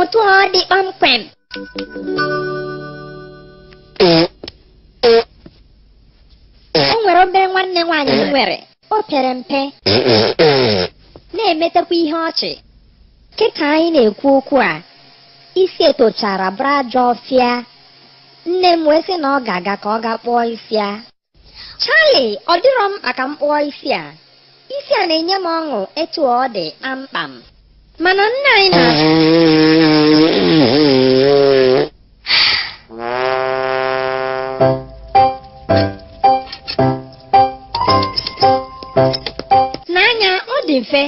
Otu ọ dị kpamkpam. O nwere obere nwanne nwaanyị m nwere. O pere mpe, na-emetekwa ihe ọchị. Kịta anyị na-ekwu okwu a, isi etochara bụrụ ajọ ọfịa. Nne m wee sị na ọ ga-aga ka ọ gaa kpụọ isi ya. Charlie, ọ dịrọ mkpa ka m kpụọ isi a. Isi a na-enye m ọṅụ etu ọ dị kpamkpam. Mana nne anyị na n'anya ọ dị mfe.